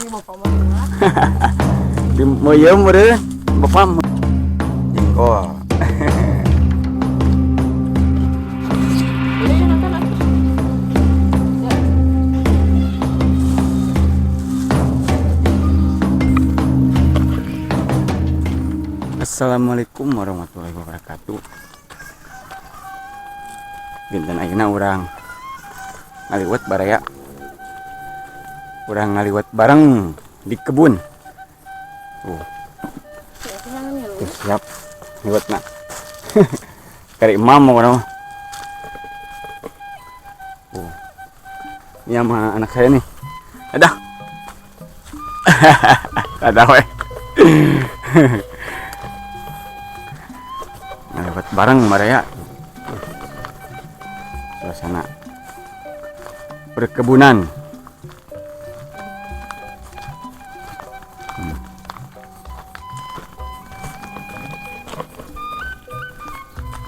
Ini bapak mah. Di meuyeum meureun bapak jengkol. Ini ya nonton aku. Ya. Assalamualaikum warahmatullahi wabarakatuh. Dinten ayeuna urang ngaliwet baraya. Urang ngaliwet bareng di kebun. Tuh, tuh siap liwetna. Kari imam urang mah. Tuh. Ini sama anak saya nih. Ada. Ada we. Ngaliwet bareng baraya. Suasana perkebunan.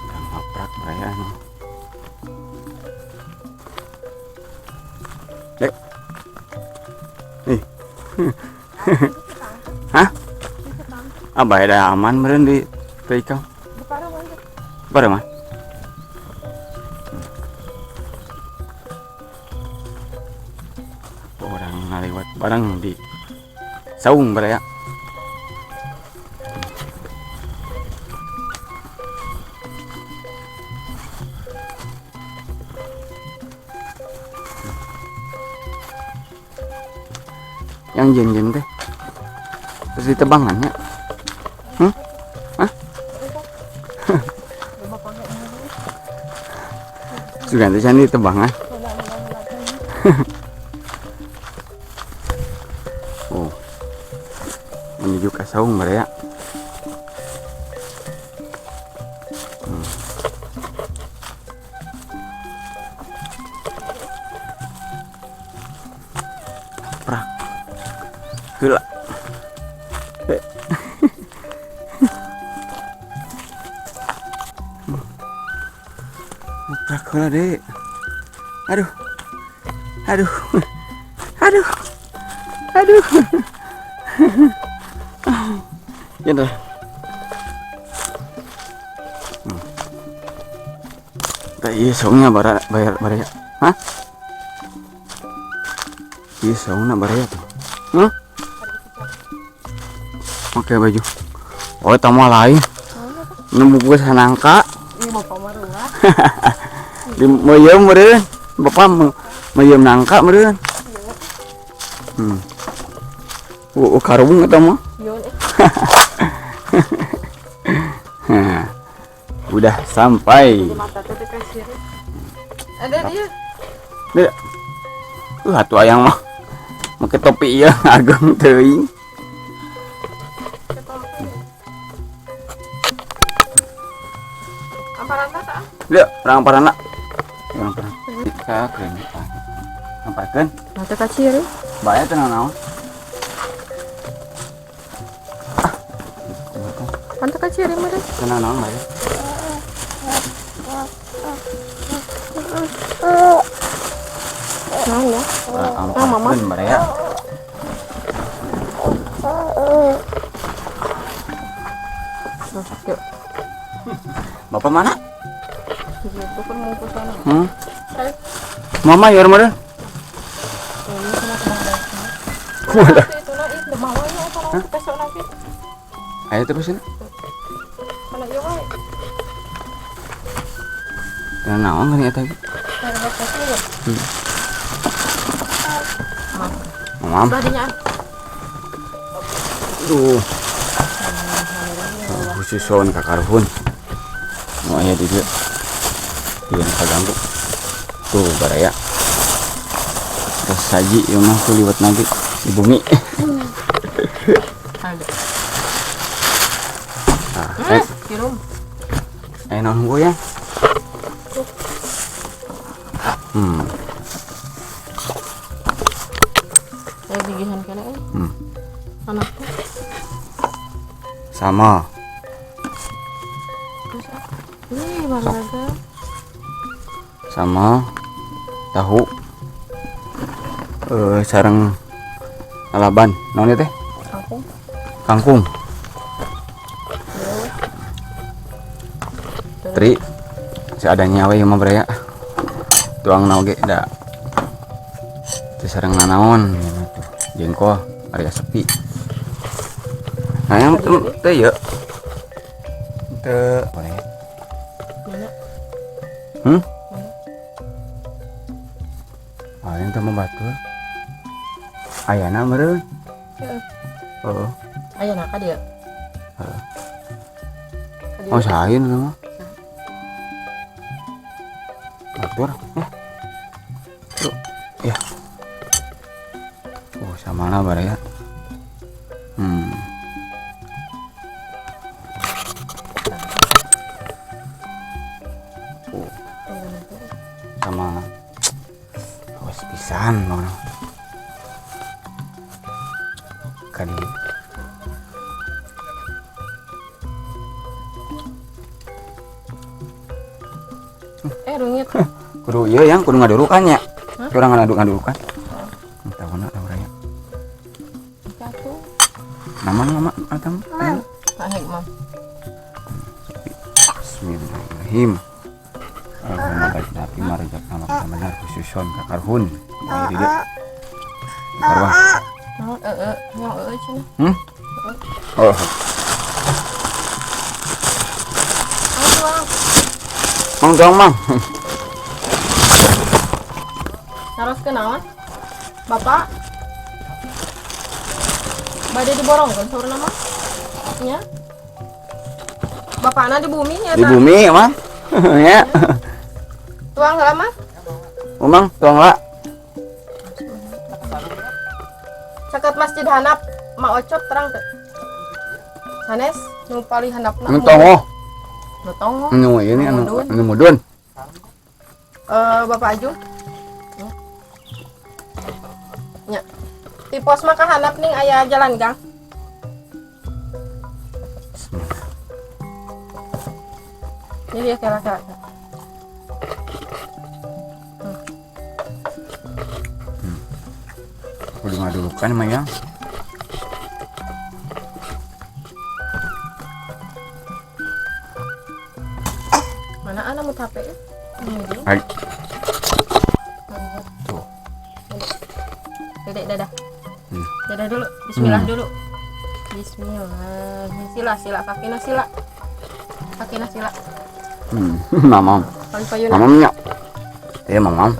Ngaprak baraya nih. Dek. Ih. Hah? Ah, bae dah aman meureun di teu ikang. Bareng mah. Orang ngaliwat bareng di saung baraya. Yang jen-jen teh terus ditebangannya. Hmm? Hah? Sudah nanti can ditebangan. Oh, menuju ke saung baraya. Prak. Heula. Dek. Prak heula, Dek. Aduh. Aduh. Aduh. Aduh. Ya dah. Tah ieu saungnya bara bayar baraya. Hah? Ieu saungna baraya tuh. Hah? Pakai baju. Oh, eta mah lain. Nemu gue sanangka. Ini bapak mah ruah. Di meuyeum meureun. Bapak meuyeum nangka meureun. Karung eta mah. Nah, udah sampai. Ada dia. Dia. Atuh ayang mah. Make topi ieu ageng teuing. Amparana tah? Dia, orang amparana. Orang amparana. Ka keren. Amparkeun. Mata kaciri. Bae teh naon? Mata kaciri mah deh. Tenang naon bae. Naon ya? Orang mama. amparkeun baraya. Yuk. Bapak mana? Itu kan mau ke sana. Hmm? Mama ya mana? Kumaha? Itu na itu mau ya atau besok nanti. Ayo terus ini. Kalau iya wae. Tenang naon kan eta? Mamam. Badinya. Duh. Khususon ka karuhun. Mau aya di dieu. Ieu kaganggu. Tuh baraya. Terus saji ieu mah tuh liwet lagi di bumi. Ah, Kirum. Naon gua ya? Gigihan kene. Anakku. Sama. Ini olahraga. Sama tahu. Sareng Lalaban. Naon ieu teh? Kangkung. Kangkung. Tri seadanya we mah baraya. Tuang na oge da. Teu sareng nanaon gitu tuh. Jengkol area sepi. Nah, yang teu ieu. Teu boleh. Mana? Hmm? Mana? Ah, yang teu mah batur. Ayana meureun. Heeh. Heeh. Aya na ka dieu. Heeh. Ka dieu. Oh, sain mah. Batur ya. Tuh, ya. Oh, sama lah baraya. Oh, sama awas pisan mau. Kali Eh, rungit. Kudu ieu yang kudu ngadurukan nya. Hah? Kurang ngaduk-ngadurukan. Tahu na tahu raya. Satu. Nama nama atau Ahek, Mam. Bismillahirrahmanirrahim. Allahumma barik lana fi ma razaqtana wa qina khususon ka karhun. Bae di dieu. Karwah. Naon eueuh, yang eueuh cenah. Oh. Ayo, tuang. Mang tuang, Mang. Naroskeun naon? Bapak. Bade diborongkeun saurna mah. Nya. Bapakna di bumi nya Di bumi, Mang. Ya. Tuang heula mah. Oh, Mang, tuang lah. Caket Masjid Hanap, Ma Ocop terang teu. Sanes nu palih handapna. Anu tongoh. Nu tongoh. Anu ini anu Mudun. Anu mudun. Eh, Bapak Aju. Nya. Di pos mah ka handap ning aya jalan gang. Ini dia kela kela. Kudu ngadurukan mah ya. Mana ana mau HP ya? Ini dia. Hai. Tuh. Dedek dadah. Dadah dulu. Bismillah dulu. Bismillah. Sila sila kakina sila. Kakina sila. Mamam. Kali payuna. Mamam nya. Iya, mamam.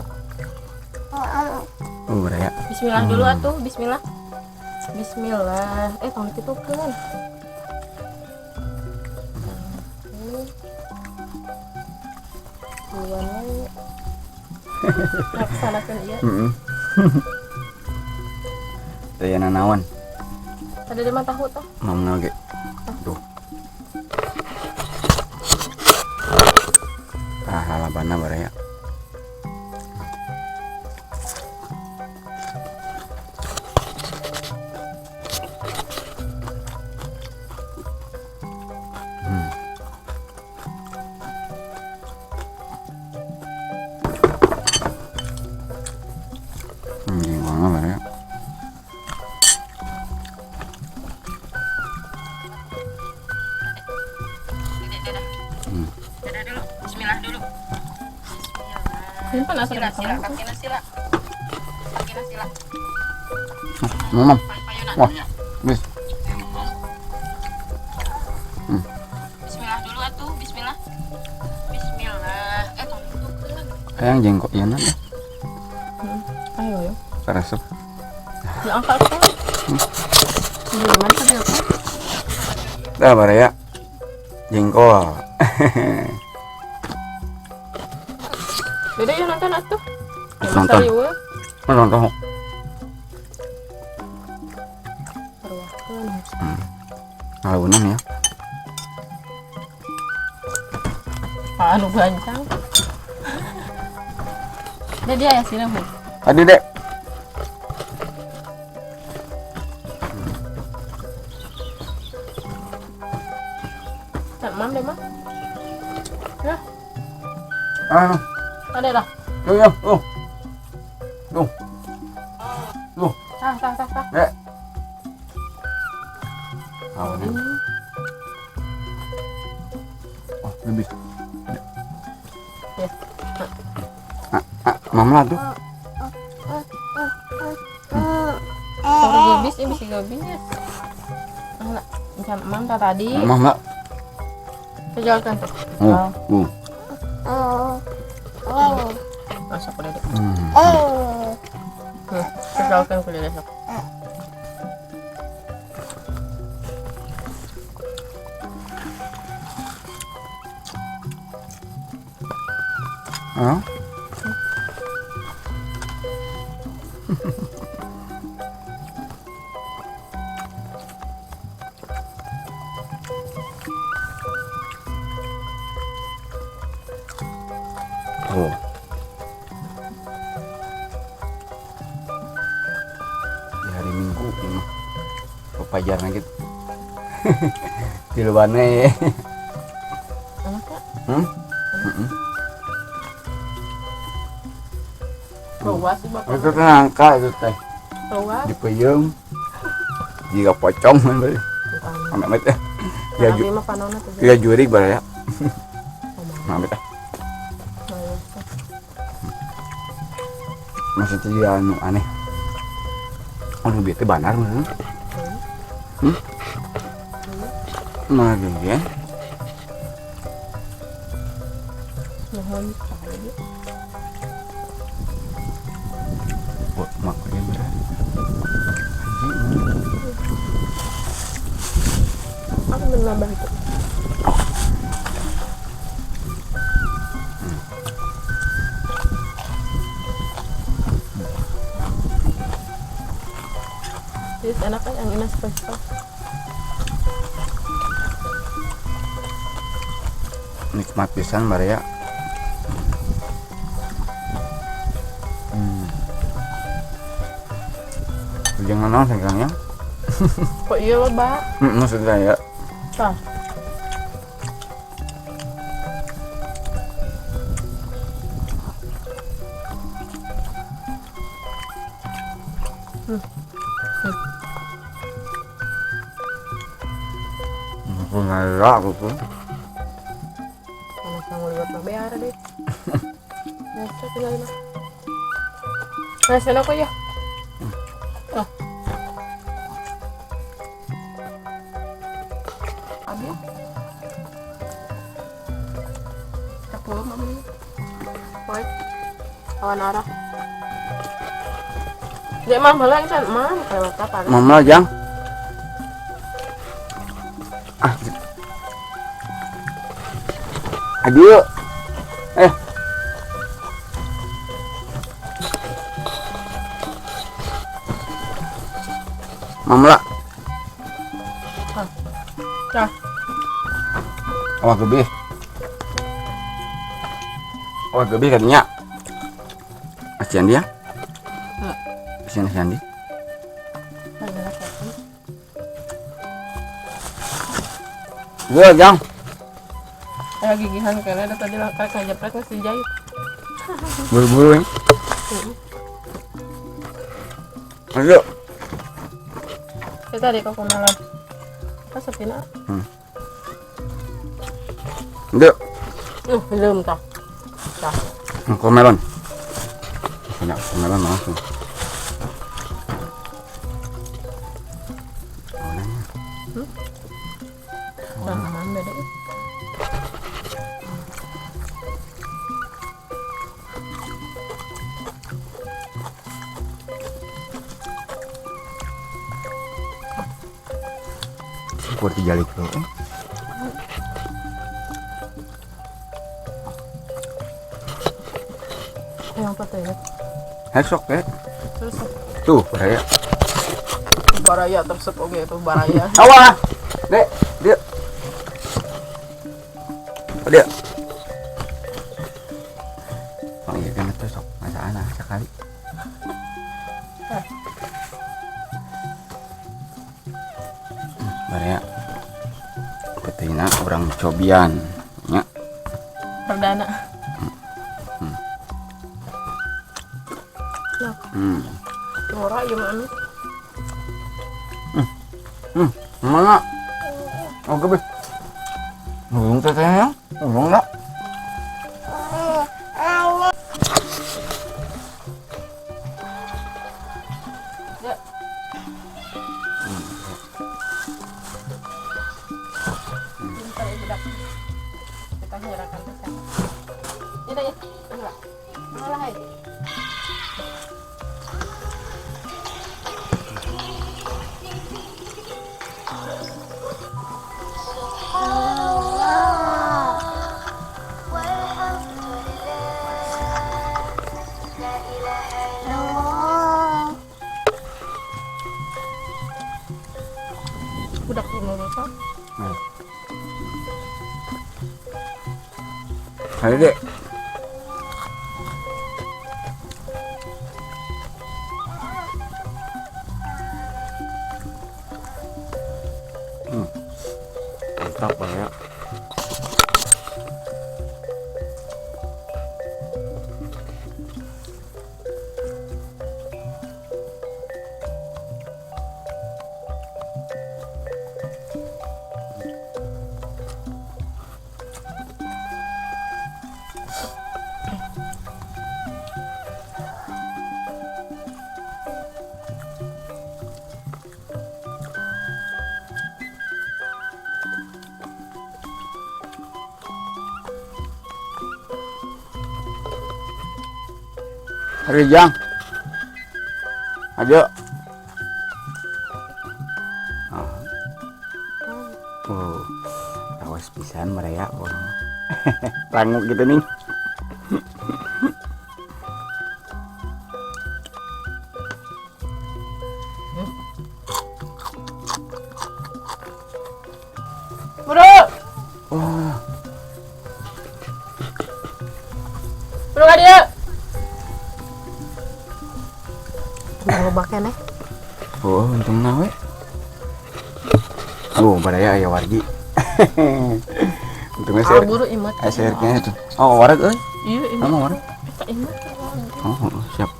Oh, beraya. Bismillah dulu atuh, bismillah. Bismillah. Eh, tong ditutukeun. Duluan we. Laksanakeun ieu. Heeh. Teu nanaon. Ada di mana tahu tah? Mamna ge. Tuh. Tah lalabana baraya. Gimana baraya? Dadah dulu. Bismillah dulu. Simpan asup sila, kakina sila. Kakina sila. Mamam. Wah, wis. Bismillah dulu atuh, bismillah. Bismillah. Eh, tong ditutukeun. Hayang jengkok ieu na teh. Ayo yo. Karesep. Diangkat kan. Gimana tadi aku? Dah baraya. Jengkol. Dede ya nonton atuh. Nonton. Nonton. Ngalaweunang ya. Anu gancang. Dede ya sini, Bu. Tadi, Dek. Tak mam deh, Mam. Ya. Ah. Ada dah. Tuh, ya, tuh. Tuh. Tuh. Tah, tah, tah, tah. Dek. Awalnya. Oh, lebih. Ya. Ah, ah, mamla tuh. Tong gobis ini bisa gobis. Enggak, macam mam tak tadi. Mamla. Kejalkan tuh. Oh, oh. Masuk udah deh. Hmm. Kejalkan kulit besok. Hah? Oh. Di hari Minggu ini mah. Papajarna gitu. Tiluannya ya. Enak ya? Hmm? Heeh. Bawa sih bapak. Itu teh nangka itu teh. Bawa. Dipeuyeum. Jika pocong man bae. Amit teh. Ya Ya, mah panona tuh. ya jurig baraya. Amit teh. Masih teh anu aneh. Anu bieu teh banar mah. Hmm? Mah gini ya. Nuhun sekali. Buat mak dia berat. Haji. Aku menambah itu. Jadi enak kan yang ini spesial. Nikmat pisan baraya. Jangan naon sengkangnya. Kok iya lo, Mbak? Maksudnya ya. Tah. Aku nggak aku tuh. Panas kamu liwat mah bear deh. Biasa tinggal mah. Nah, sana kok ya. Oh. Abi. 10 mami. Baik. Awan arah. Dek mam heula can mam lewat kapan? Mam lah jang. Ah. Aduh. Eh. Mamla. Nah. Wah, gebih. Wah, gebih katanya. Asian dia? Asian Andi. Gue jang. Ayo gigihan kayaknya ada tadi lah kayak jepret masih jahit. Buru-buru ini. Ayo. Kita tadi kok kenalan. Apa sepina? Yuk. Belum tah. Tah. Komelon. Banyak komelon langsung. Aman beda. Kurang 3 kilo. Yang apa tuh ya? Hesok ya. Terus tuh baraya. Baraya tersep oke itu baraya. Awas. Dek, dia. Dia. Oh iya kan itu sok masa anak sekali. Baraya. Petina orang cobian nya. Perdana. Norak gimana? Mana? Oh, gebe. Ngulung teh teh ya. Ngulung lah. Ya. Pintar ieu budak. Kita nyerakan teh. Ini ya. Ini lah. Alah hai. Budak nurut. Ayo dek. Mantap banget. Hari jang. Ayo. Oh. Awas pisan mereka orang. Ranguk gitu nih. Bro. Oh. Bro ka dieu. Loba keneh. Oh, untung we. Oh, baraya aya wargi. Untungnya Ah, buru imat. SR kayaknya tuh. Oh, wareg euy. Iya, imat. Sama wareg. Eta imat. Oh, siap.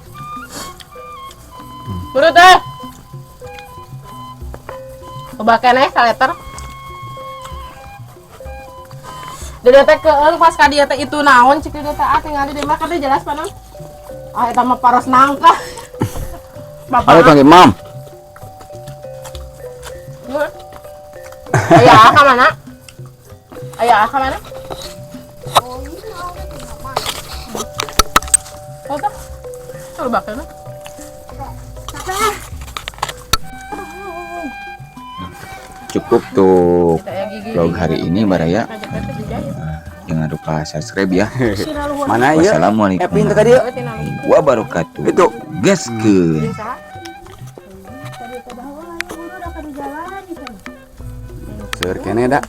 Buru teh. Loba keneh saleter. Dede teh keung pas ka dieu teh itu naon cik dede teh ah tingali di mah teh jelas panon. Ah eta mah paros nangka. Bapak. Halo Kang Imam. Aya ka mana? Aya ka mana? Oh, teh. Coba bakal. Cukup tuh vlog hari ini Baraya. Jangan lupa subscribe ya. Mana iya? Wassalamualaikum Pintu ka dieu. wabarakatuh. Itu. Gaskeun. Seur kene da.